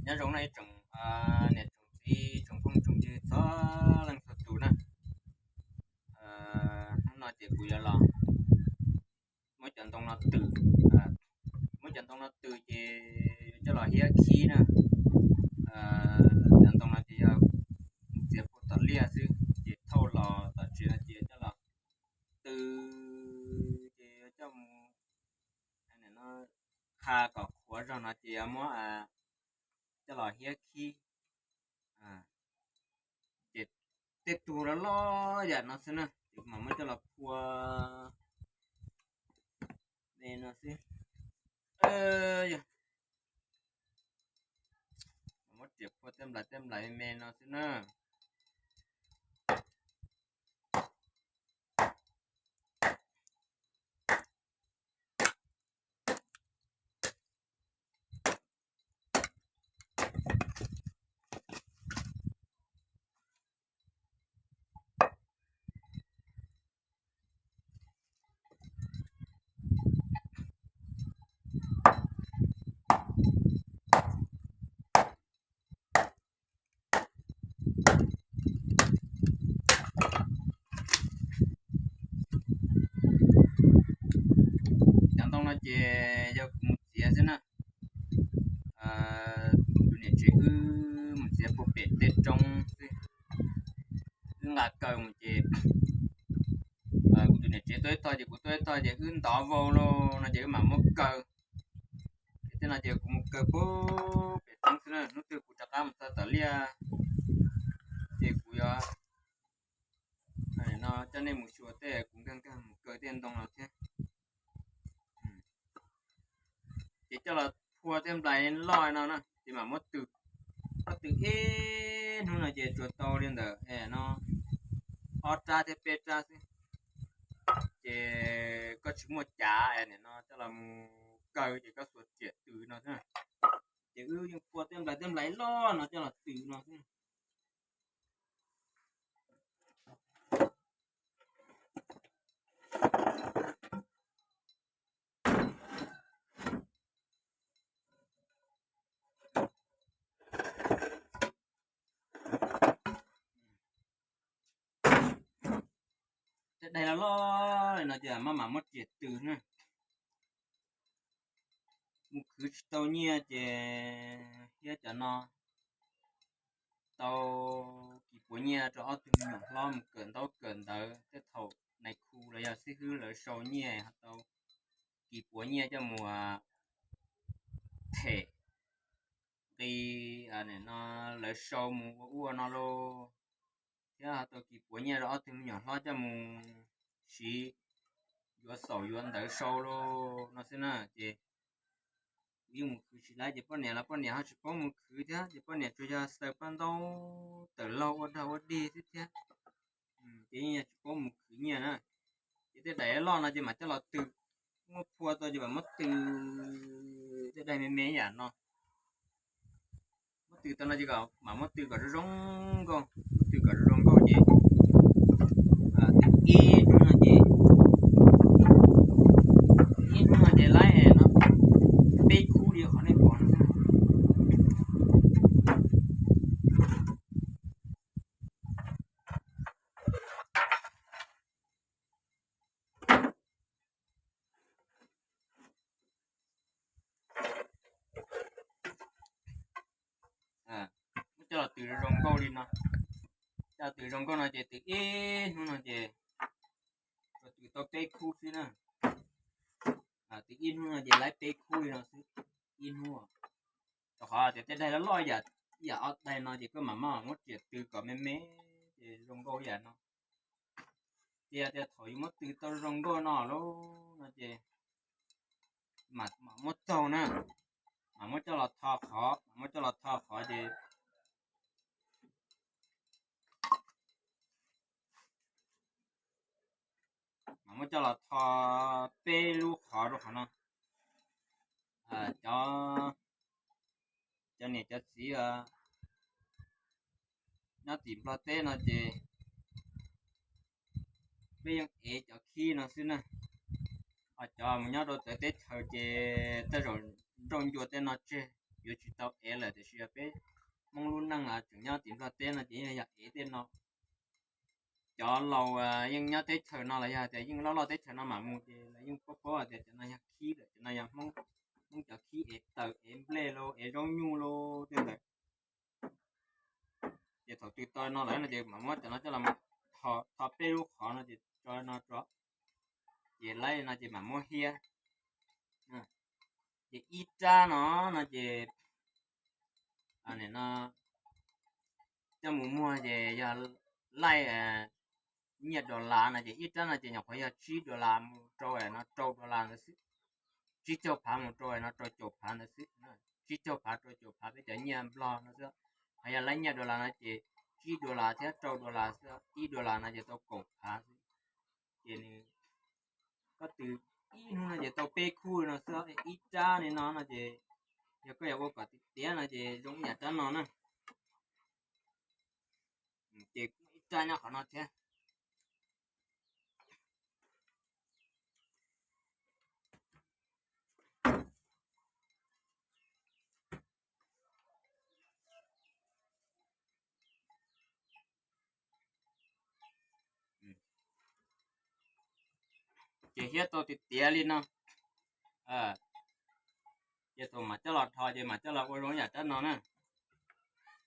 Nyob zoo no ib tsoom niam tsoom txiv tsoom phooj tsoom ywg txhua leej txhua tus na. Hnub no ces kuv yuav los muab cov ntoo no tws, muab cov ntoo no tws ces yuav coj los hiab khib na. Cov ntoo no ces yog mus txiav puag tom liaj xwb, ces thauj los tom tsev no ces coj los tws, ces yuav coj mus qha kom qhuav zog no ces yuav muab coj los hiab khib. Ces tej tug loj loj yam no xwb na, ces mam muab coj los phua me no xwb. Yog mam muab riam phua tej nplais tej nplais me me no xwb na. Cov ntoo no ces yog kuv mus txiav xwb na. Kuv tus niam tsev wb mus txiav puag pem tej roob xwb, wb nqa kaw mus ces kuv tus niam tsev tuaj ib tog ces kuv tuaj ib tog ces wb ntov vau lauj no ces wb mam muab kaw. Ces tej no ces kuv mus kaw puag pem roob xwb na, hnub twg kuv rov qab mus txog tom liaj ces kuv yuav no coj nej mus xyuas tej kuv nkag nkag mus kaw tej ntoo no thiab. Ces coj los phua tej nplais loj no na ces mam muab tws, muab tws ib hnub no ces tsuas tau li ntawm no ob rab thiab peb rab xwb. Ces koj tsis muaj cav nim no coj los mus kaw ces koj xuas riam tws no xwb. Ces wb yeej phua tej nplais tej nplais loj no coj los tws no xwb. Tej daig loj loj li no ces maj mam muab riam tws na. Mus khwv tsis tau nyiaj ces thiab cov no tau kis puav nyiaj rau ob tug me nyuam hlob mus kawm ntaub kawm ntawv, tej thaum nais khu los yog xib hwb lawv sau nyiaj ho tau kis puav nyiaj coj mus them nqi no, lawv sau mus ua ua no lauj, thiab ho tau kis puav nyiaj rau ob tug me nyuam hlob coj mus siv yuav xaum yuav ntawv sau lauj no xwb na. Ces kuv yeej mus khwv tsis laib ces poj niam los poj niam ho tsis paub mus khwv thiab ces poj niam tsuas yog xaws paj ntaub tawm laug ua dog ua dig xwb thiab. Ces yeej yog tsis paub mus khwv nyiaj na. Ces tej daim loj no ces mam coj los tws, muab phua tau ces mam muab tws tej daim me me yam no. Muab tws tau no ces mam muab tws kom zoo zoo nkauj, muab tws kom zoo zoo nkauj ces tws ib hnub no ces, ib hnub no ces laib no peb khub li qhov nej pom no. Muab coj los tws zoo nkauj li no, coj los tws zoo nkauj no ces tws ib hnub no ces tws tau peb khub xwb na. Tws ib hnub no ces laib peb khub li no xwb, ib hnub. Rau qhov tias tej daim loj loj yam, yam ob daim no ces koj mam maj mam muab riam tws kom me me ces zoo nkauj yam no. Ces yog tias thaum yus muab tws tau zoo nkauj no lauj no ces mam muab txaug na, mam muab coj los tho qhov, mam muab coj los tho qhov ces mam muab coj los tho peb lub qhov rau qhov no. Cov, cov niam cov txiv nyob tim Nplog teb no ces peb yeej ev cov khib no xwb na. Ho cov mus nyob rau txawv teb chaws ces tej zaum nrauj ncua tej no tseg, yuav tsis tau ev lawm, tiam sis yog peb Hmoob lub neej tseem nyob tim Nplog teb no ces yeej yog ev tej no. Cov laus yeej nyob teb chaws no los yog tias yeej loj loj teb chaws no mam mus ces lawv yeej paub paub tias cov no yog khib lawm, cov no yog Hmoob, Hmoob cov khib ev taws ev nplej los ev zaub nyuj los tej ntawd. Ces thaum twg tau no lawm no ces mam muab cov no coj los, tho peb lub qhov no ces tso no tso, ces laib no ces mam muab hiab. Ces ib rab no no ces no coj mus muag ces yog laij nyiaj dollar no ces ib rab no ces nyuam qhuav yog tsib dollar mus rau no rau dollar ntawd xwb. Tsib caug phav mus rau no rau caum phav ntawd xwb. Tsib caug phav rau caum phav peb cov nyiaj Nplog no xwb. Ho yog laij nyiaj dollar no ces tsib dollar thiab rau dollar xwb, ib dollar no ces tau kaum phav xwb. Ces nws, koj tws ib hnub no ces tau peb khub no xwb, ib rab li no no ces yog koj yuav ua kom tiav tiav no ces zoo ib yam rab no na. Ces ib rab nyob qhov no thiab. Ces hiab tau tiav tiav li no. Ces thaum mam coj los dhos ces mam coj los ua zoo yam rab no na.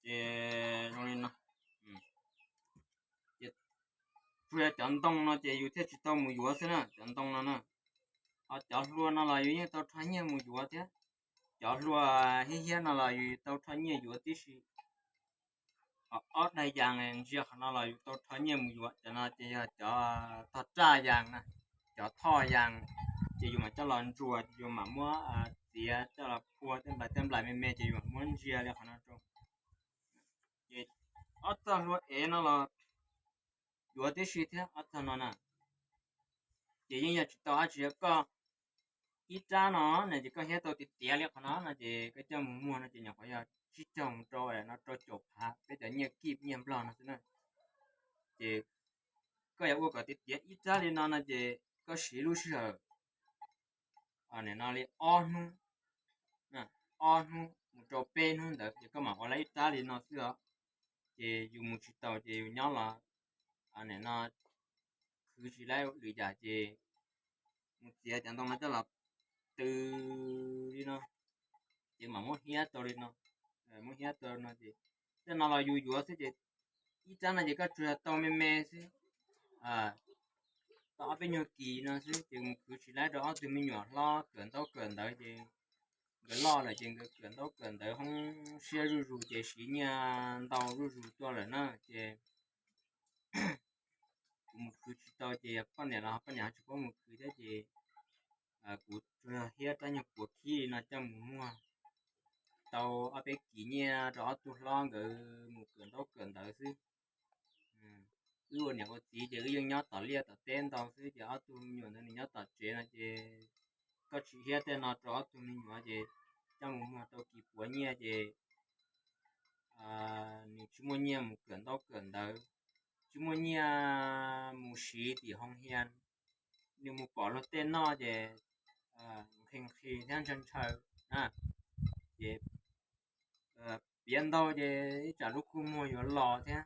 Ces zoo li no. Ces tsuas yog cov ntoo no ces yus thiaj tsis tau mus yuav xwb na, cov ntoo no na. Ho cov hlua no los yus yeej tau rho nyiaj mus yuav thiab. Cov hlua hiab hiab no los yus tau rho nyiaj yuav tib si. Ho ob daig yas ntsia qhov no los yus tau rho nyiaj mus yuav. Cov no ces yog cov tog raj yas na, cov thoj yas, ces yus mam coj los ntsuas, yus mam muab txiav coj los phua tej nplais tej nplais me me ces yus mam muab ntsia li qhov no rau. Ces ob txoj hlua ev no los yuav tib si thiab ob txoj no na. Ces yeej yog tsis tau dab tsi, yog koj ib rab no no ces koj hiab tau tiav tiav li qhov no no ces koj coj mus muag no ces nyuam qhuav yog tsib caug mus rau no rau caum phav peb cov nyiaj kib nyiaj Nplog no xwb na. Ces koj yuav ua kom tiav tiav ib rab li no no ces koj siv lub sij hawm no li ob hnub, ob hnub mus rau peb hnub ntawd ces koj mam ua lawm ib rab li no xwb os. Ces yus mus tsis taus ces yus nyob los no khwv tsis laib lwm yam ces mus txiav cov ntoo no coj los tws li no, ces mam muab hiab tau li no, muab hiab tau no ces tej no los yus yuav xwb ces ib rab no ces koj tsuas yog tau me me xwb, tau ob peb nyuag kis no xwb ces mus khwv tsis laib rau ob tug me nyuam hlob kawm ntaub kawm ntawv ces nkawd loj lawm ces nkawd kawm ntaub kawm ntawv hoob siab zuj zus ces siv nyiaj ntau zuj zus tuaj lawm na ces kuv mus khwv tsis tau ces yog poj niam los poj niam ho tsis paub mus khwv thiab ces kuv tsuas yog hiab rab nyuag puav khib no coj mus muag tau ob peb kis nyiaj rau ob tug hlob nkawd mus kawm ntaub kawm ntawv xwb. Wb ua niam ua txiv ces wb yeej nyob tom liaj tom teb ntau xwb ces ob tug me nyuam ntawd nws nyob tom tsev no ces koj tsis hiab tej no rau ob tug me nyuam ces coj mus muag tau kis puav nyiaj ces nws tsis muaj nyiaj mus kawm ntaub kawm ntawv, tsis muaj nyiaj mus siv tim hoo hias, nws mus pom luag tej noj ces nqhis nqhis thiab ntshaw ntshaw na, ces piav ntau ces ib tsam lub kua muag yuav los thiab,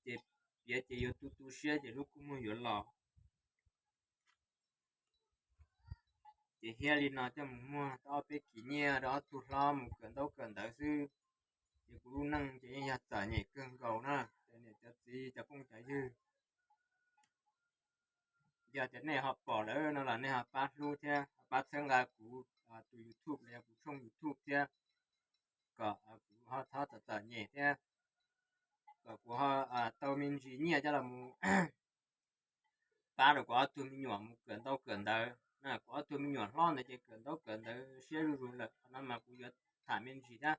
ces piav ces yuav tu tu siab ces lub kua muag yuav los. Ces hiab li no coj mus muag tau ob peb kis nyiaj rau ob tug hlob mus kawm ntaub kawm ntawv xwb. Ces kuv lub neej ces yeej yog txom nyem kawg nkaus na, cov niam cov txiv cov phooj cov ywg. Yog tias nej ho pom lawm no los nej ho pab hlub thiab ho pab txhawb nqa kuv tus YouTube los yog kuv tshooj YouTube thiab, kom kuv ho txhob txom txom nyem thiab kom kuv ho tau me ntsis nyiaj coj los mus pab rau kuv ob tug me nyuam mus kawm ntaub kawm ntawv. Kuv ob tug me nyuam hlob ntawd ces kawm ntaub kawm ntawv siab zuj zus lawm, qhov no mas kuv yuav tham me ntsis thiab.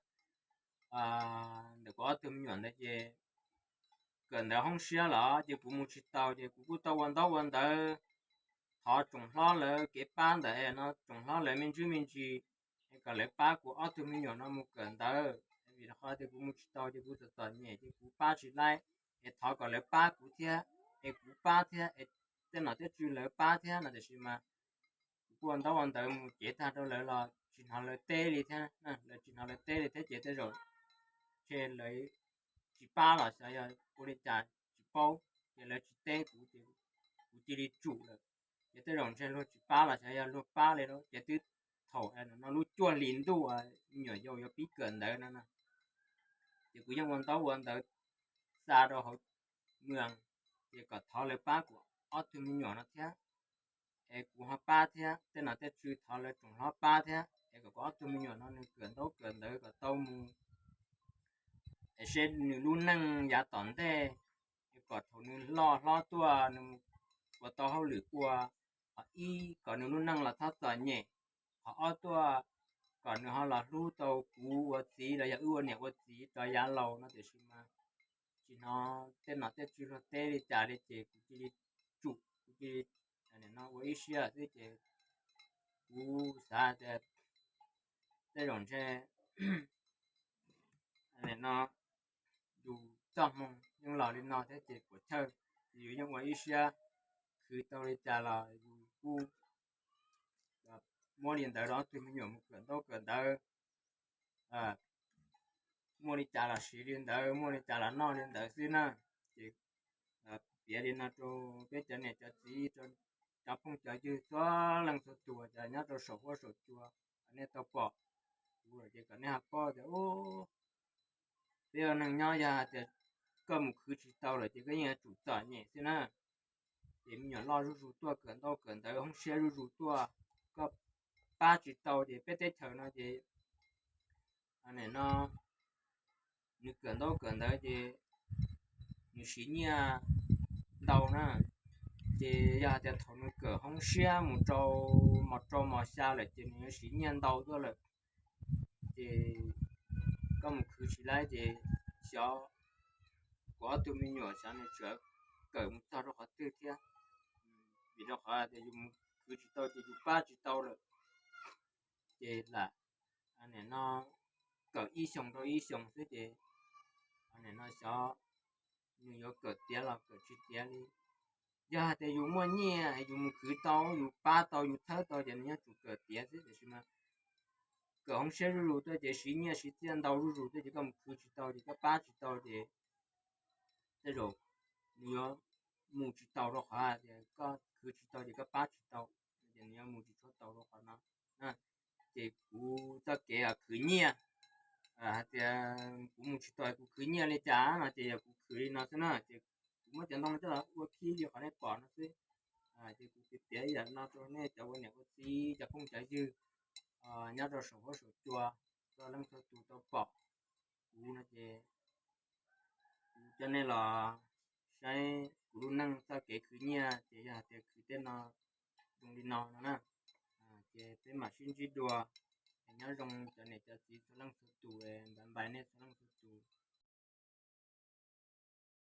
Ntawm kuv ob tug me nyuam ntawd ces kawm ntawv hoob siab los ces kuv mus tsis taus ces kuv kuj tau ua ntaub ua ntawv, thov tsoom hlob lawv kev pab ntawm no, tsoom hlob lawv me ntsis me ntsis es kom lawv pab kuv ob tug me nyuam no mus kawm ntawv. Vim rau qhov tias kuv mus tsis taus ces kuv txom txom nyem ces kuv pab tsis laib, es thov kom lawv pab kuv thiab, es kuv pab thiab, es tej nom tej tswv lawv pab thiab no, tiam sis mas kuv kuj ua ntaub ua ntawv mus cev tag rau lawv los tsis hnov lawv teb li thiab, lawv tsis hnov lawv teb li thiab ces tej zaum ntshe lawv tsis pab los xyov yog ua li cas tsis paub, ces lawv tsis teb kuv ces kuv cia li tsum lawm. Ces tej zaum ntshe luag tsis pab los xyov yog luag pab li lawm ces twb thaum no lub cuaj hlis ntuj me nyuam yaus yuav pib kawm ntawv no no, ces kuv yeej ua ntaub ua ntawv xa rau hauv mws, ces kom thov lawv pab kuv ob tug me nyuam no thiab, es kuv ho pab thiab, tej nom tej tswv thov lawv tsoom hlob pab thiab es kom kuv ob tug me nyuam no nws kawm ntaub kawm ntawv kom tau mus, es seb nws lub neej yav tom ntej, es kom thaum nws loj hlob tuaj nws ua tau hauj lwm ua, qhov ib kom nws lub neej los txhob txom nyem, qhov ob tuaj kom nws ho los hlub tau kuv ua txiv los yog wb ua niam ua txiv rov yav laus no tiam sis mas tsis hnov tej nom tej tswv luag teb li cas li ces kuv cia li tsum, kuv cia li no ua ib siab xwb ces kuv xav tias tej zaum ntshe no yus txoj hmoo yeej los li no thiab ces puas chawj, ces yus yeej ua ib siab, khwv tau li cas los yus kuj muab li ntawd rau ob tug me nyuam mus kawm ntaub kawm ntawv, muaj li cas los siv li ntawd, muaj li cas los noj li ntawd xwb na. Ces piav li no rau peb cov niam cov txiv, cov phooj cov ywg txhua leej txhua tus uas nyob rau saum huab saum cua, nej tau pom kuv lawm ces kom nej ho paub tias peb ua neej nyob yog hais tias koj mus khwv tsis tau lawm ces koj yeej yuav tsum txom nyem xwb na. Ces me nyuam loj zuj zus tuaj, kawm ntaub kawm ntawv hoob siab zuj zus tuaj, koj pab tsis tau ces peb teb chaws no ces no nws kawm ntaub kawm ntawv ces nws siv nyiaj ntau na. Ces yog hais tias thaum nws kawm hoob siab mus rau mos rau mos xya lawm ces nws yuav siv nyiaj ntau tuaj lawm. Ces koj mus khwv tsis laib ces xyov kuv ob tug me nyuam xyov nws tseem kawm mus txog rau qhov twg thiab. Vim rau qhov tias yus mus khwv tsis tau ces yus pab tsis tau lawm. Ces lam no kawm ib xyoos rau ib xyoos xwb ces no xyov nws yuav kawm tiav los kawm tsis tiav li. Yog hais tias yus muaj nyiaj yus mus khwv tau, yus pab tau, yus txhawb tau ces nws yuav tsum kawm tiav xwb, tiam sis mas kawm hoob siab zuj zus tuaj ces siv nyiaj siv txiaj ntau zuj zus tuaj ces koj mus khwv tsis tau ces koj pab tsis tau ces tej zaum nws yuav mus tsis tau rau qhov tias koj khwv tsis tau ces koj pab tsis tau, ces nws yuav mus tsis tshua tau rau qhov no. Ces kuv txoj kev khwv nyiaj, hais tias kuv mus tsis tau kuv khwv nyiaj li cas no ces yog kuv khwv li no xwb na, ces kuv muab cov ntoo no coj los ua khib li qhov nej pom no xwb. Ces kuv piav piav ib yam no rau nej cov ua niam ua txiv, cov phooj cov ywg nyob rau saum huab saum cua, txhua leej txhua tus tau pom kuv no ces kuv coj nej los saib kuv lub neej txoj kev khwv nyiaj ces yog hais tias khwv tej no zoo li no no na. Ces peb mam sib ntsib dua, nyob zoo cov niam cov txiv txhua leej txhua tus, npaj npais nej txhua leej txhua tus.